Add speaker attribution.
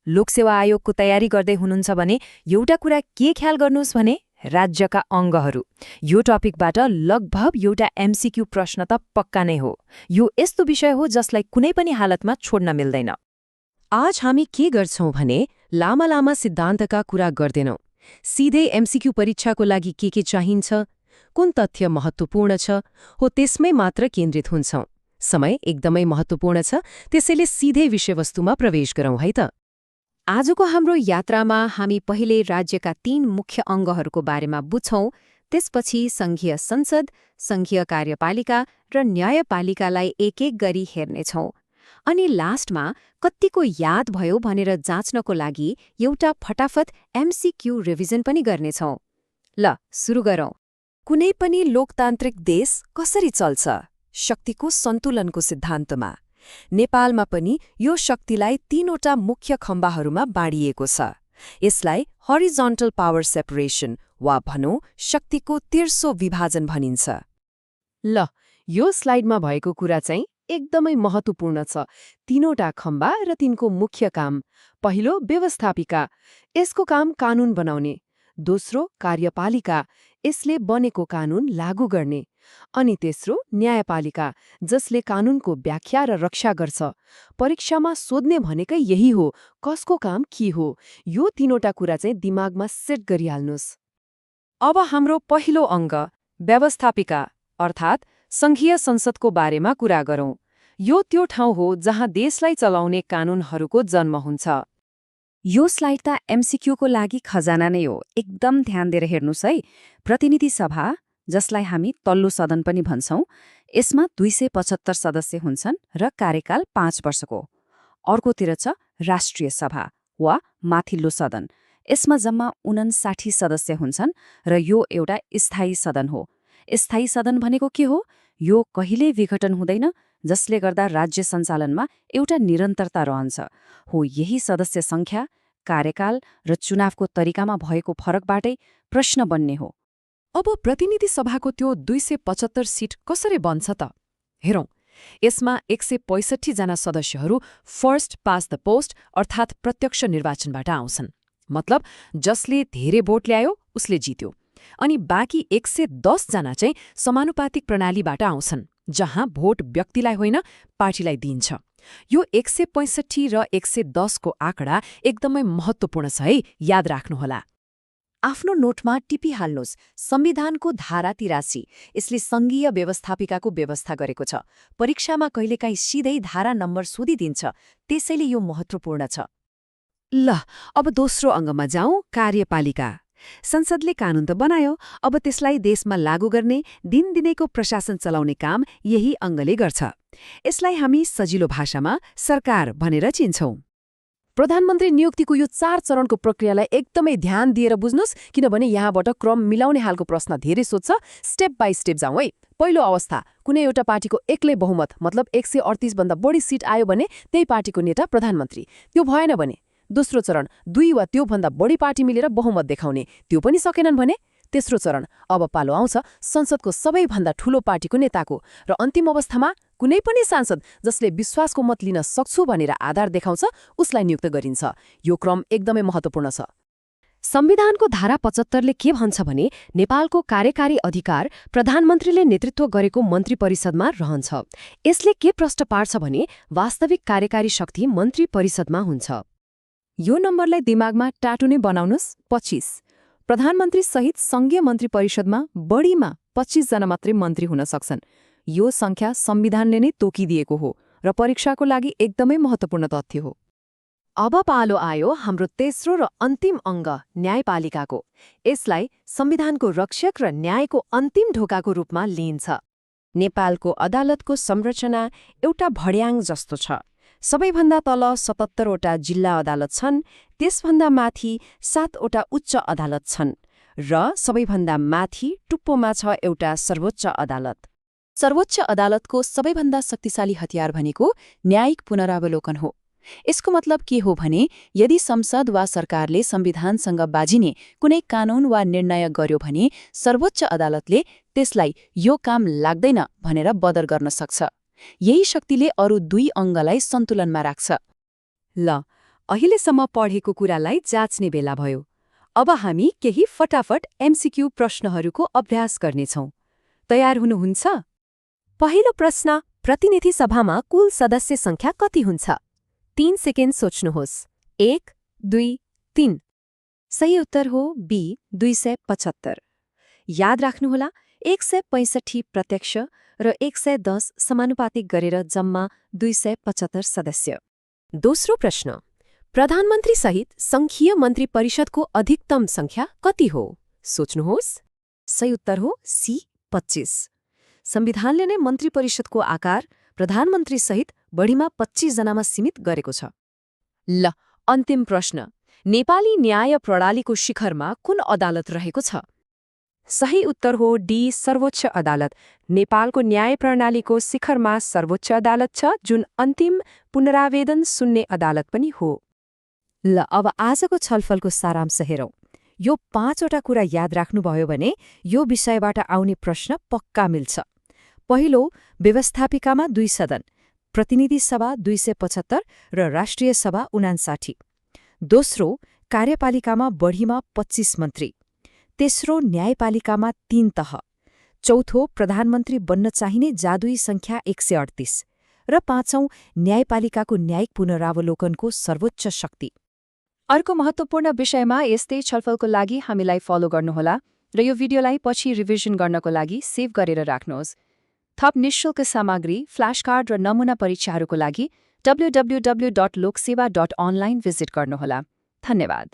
Speaker 1: लोकसेवा आयोगको तयारी गर्दै हुनुहुन्छ भने एउटा कुरा के ख्याल गर्नुहोस् भने राज्यका अङ्गहरू। यो टपिकबाट लगभग एउटा एमसीक्यू प्रश्न त पक्का नै हो। यो यस्तो विषय हो जसलाई कुनै पनि हालतमा छोड्न मिल्दैन।
Speaker 2: आज हामी के गर्छौं भने लामा लामा सिद्धान्तका कुरा गर्दैनौं। सिधै एमसीक्यू परीक्षाको लागि के चाहिन्छ, कुन तथ्य महत्त्वपूर्ण छ हो त्यसमै मात्र केन्द्रित हुन्छौं। समय एकदमै महत्त्वपूर्ण छ, त्यसैले सिधै विषयवस्तुमा प्रवेश गरौँ है त।
Speaker 1: आजको हाम्रो यात्रामा हामी पहिले राज्यका 3 मुख्य अङ्गहरूको बारेमा बुझ्छौं, त्यसपछि सङ्घीय संसद, सङ्घीय कार्यपालिका र न्यायपालिकालाई एक एक गरी हेर्नेछौं। अनि लास्टमा कत्तिको याद भयो भनेर जाँच्नको लागि एउटा फटाफट एमसीक्यू रिभिजन पनि गर्नेछौं। ल सुरु गरौँ। कुनै पनि लोकतान्त्रिक देश कसरी चल्छ? शक्तिको सन्तुलनको सिद्धान्तमा। नेपालमा पनि यो शक्तिलाई 3वटा मुख्य खम्बाहरूमा बाँडिएको छ। यसलाई हरिजन्टल पावर सेपरेसन वा भनौँ शक्तिको तेर्सो विभाजन भनिन्छ।
Speaker 2: ल यो स्लाइडमा भएको कुरा चाहिँ एकदमै महत्त्वपूर्ण छ। 3वटा खम्बा र तिनको मुख्य काम। पहिलो व्यवस्थापिका, यसको काम कानून बनाउने। दोस्रो कार्यपालिका, यसले बनेको कानून लागू गर्ने। अनि तेस्रो न्यायपालिका, जसले कानूनको व्याख्या र रक्षा गर्छ। परीक्षामा सोध्ने भनेकै यही हो, कसको काम के हो। यो 3वटा कुरा चाहिँ दिमागमा सेट गरिहाल्नुस्। अब हाम्रो पहिलो अङ्ग व्यवस्थापिका अर्थात् सङ्घीय संसदको बारेमा कुरा गरौँ। यो त्यो ठाउँ हो जहाँ देशलाई चलाउने कानूनहरूको जन्म हुन्छ।
Speaker 1: यो स्लाइड त एमसीक्यूको लागि खजाना नै हो। एकदम ध्यान दिएर हेर्नुस् है। प्रतिनिधि सभा, जसलाई हामी तल्लो सदन पनि भन्छौं, यसमा 275 सदस्य हुन्छन् र कार्यकाल 5 वर्षको। अर्कोतिर छ राष्ट्रिय सभा वा माथिल्लो सदन। यसमा जम्मा 59 सदस्य हुन्छन् र यो एउटा स्थायी सदन हो। स्थायी सदन भनेको के हो? यो कहिल्यै विघटन हुँदैन, जसले गर्दा राज्य सञ्चालनमा एउटा निरन्तरता रहन्छ। हो यही सदस्य सङ्ख्या, कार्यकाल र चुनावको तरिकामा भएको फरकबाटै प्रश्न बन्ने हो।
Speaker 2: अब प्रतिनिधि सभाको त्यो 275 सिट कसरी बन्छ त? हेरौँ, यसमा 165 जना सदस्यहरू फर्स्ट पास द पोस्ट अर्थात् प्रत्यक्ष निर्वाचनबाट आउँछन्। मतलब जसले धेरै भोट ल्यायो उसले जित्यो। अनि बाँकी 110 जना चाहिँ समानुपातिक प्रणालीबाट आउँछन्, जहाँ भोट व्यक्तिलाई होइन पार्टीलाई दिइन्छ। यो 165 र 110 को आँकडा एकदमै महत्त्वपूर्ण छ है, याद राख्नुहोला।
Speaker 1: आफ्नो नोटमा टिपिहाल्नुहोस् संविधानको धारा 83। यसले सङ्घीय व्यवस्थापिकाको व्यवस्था गरेको छ। परीक्षामा कहिलेकाहीँ सिधै धारा नम्बर सोधिदिन्छ, त्यसैले यो महत्त्वपूर्ण छ।
Speaker 2: ल अब दोस्रो अङ्गमा जाउँ, कार्यपालिका। संसदले कानून त बनायो, अब त्यसलाई देशमा लागू गर्ने, दिनदिनैको प्रशासन चलाउने काम यही अङ्गले गर्छ। यसलाई हामी सजिलो भाषामा सरकार भनेर चिन्छौं। प्रधानमन्त्री नियुक्तिको यो 4 चरणको प्रक्रियालाई एकदमै ध्यान दिएर बुझ्नुस्, किनभने यहाँबाट क्रम मिलाउने हालको प्रश्न धेरै सोध्छ। स्टेप बाई स्टेप जाउँ है। पहिलो अवस्था, कुनै एउटा पार्टीको एक्लै बहुमत मतलब 138 भन्दा बढी सिट आयो भने त्यही पार्टीको नेता प्रधानमन्त्री। त्यो भएन भने दोस्रो चरण, 2 वा त्योभन्दा बढी पार्टी मिलेर बहुमत देखाउने। त्यो पनि सकेनन् भने तेस्रो चरण, अब पालो आउँछ संसदको सबैभन्दा ठूलो पार्टीको नेताको। र अन्तिम अवस्थामा कुनै पनि सांसद जसले विश्वासको मत लिन सक्छु भनेर आधार देखाउँछ उसलाई नियुक्त गरिन्छ। यो क्रम एकदमै महत्त्वपूर्ण छ। संविधानको धारा 75ले के भन्छ भने नेपालको कार्यकारी अधिकार प्रधानमन्त्रीले नेतृत्व गरेको मन्त्री परिषदमा रहन्छ। यसले के प्रश्न पार्छ भने वास्तविक कार्यकारी शक्ति मन्त्री परिषदमा हुन्छ।
Speaker 1: यो नम्बरलाई दिमागमा टाटु नै बनाउनुस्। 25। प्रधानमन्त्री सहित सङ्घीय मन्त्री परिषदमा बढीमा 25 जना मात्रै मन्त्री हुन सक्छन्। यो सङ्ख्या संविधानले नै तोकिदिएको हो र परीक्षाको लागि एकदमै महत्त्वपूर्ण तथ्य हो।
Speaker 2: अब पालो आयो हाम्रो तेस्रो र अन्तिम अङ्ग न्यायपालिकाको। यसलाई संविधानको रक्षक र न्यायको अन्तिम ढोकाको रूपमा लिइन्छ। नेपालको अदालतको संरचना एउटा भड्याङ जस्तो छ। सबैभन्दा तल 77वटा जिल्ला अदालत छन्, त्यसभन्दा माथि 7वटा उच्च अदालत छन् र सबैभन्दा माथि टुप्पोमा छ एउटा सर्वोच्च अदालत।
Speaker 1: सर्वोच्च अदालतको सबैभन्दा शक्तिशाली हतियार भनेको न्यायिक पुनरावलोकन हो। यसको मतलब के हो भने यदि संसद वा सरकारले संविधानसँग बाजिने कुनै कानून वा निर्णय गर्यो भने सर्वोच्च अदालतले त्यसलाई यो काम लाग्दैन भनेर बदर गर्न सक्छ। यही शक्तिले अरू 2 अङ्गलाई सन्तुलनमा राख्छ।
Speaker 2: ल अहिलेसम्म पढेको कुरालाई जाँच्ने बेला भयो। अब हामी केही फटाफट एमसीक्यू प्रश्नहरूको अभ्यास गर्नेछौँ। तयार हुनुहुन्छ?
Speaker 1: पहिलो प्रश्न, प्रतिनिधि सभामा कुल सदस्य संख्या कति हुन्छ? 3 सेकेन्ड सोच्नुहोस्। 1, 2, 3। सही उत्तर हो बी 275। याद राख्नुहोला 165 प्रत्यक्ष र 110 समानुपातिक गरेर जम्मा 275 सदस्य। दोस्रो प्रश्न, प्रधानमन्त्री सहित संघीय मन्त्री परिषदको अधिकतम संख्या कति हो? सोच्नुहोस्। सही उत्तर हो सी 25। संविधानले नै मन्त्री परिषदको आकार प्रधानमन्त्री सहित बढीमा 25 जनामा सीमित गरेको छ। ल, अन्तिम प्रश्न, नेपाली न्याय प्रणालीको शिखरमा कुन अदालत रहेको छ? सही उत्तर हो डी सर्वोच्च अदालत। नेपालको न्याय प्रणालीको शिखरमा सर्वोच्च अदालत छ, जुन अन्तिम पुनरावेदन सुन्ने अदालत पनि हो। ल, अब आजको छलफलको सारांश हेरौँ। यो 5वटा कुरा याद राख्नुभयो भने यो विषयबाट आउने प्रश्न पक्का मिल्छ। पहिलो, व्यवस्थापिकामा 2 सदन, प्रतिनिधि सभा 275 र राष्ट्रिय सभा 59। दोस्रो, कार्यपालिकामा बढीमा 25 मन्त्री। तेस्रो, न्यायपालिकामा 3 तह। चौथो, प्रधानमन्त्री बन्न चाहिने जादुई संख्या 138। र पाँचौं, न्यायपालिकाको न्यायिक पुनरावलोकनको सर्वोच्च शक्ति। अर्को महत्त्वपूर्ण विषयमा यस्तै छलफलको लागि हामीलाई फलो गर्नुहोला र यो भिडियोलाई पछि रिभिजन गर्नको लागि सेभ गरेर राख्नुहोस्। थप निःशुल्क सामग्री, फ्ल्याशकार्ड र नमुना परीक्षाहरूको लागि www.lokseva.online भिजिट गर्नुहोला। धन्यवाद।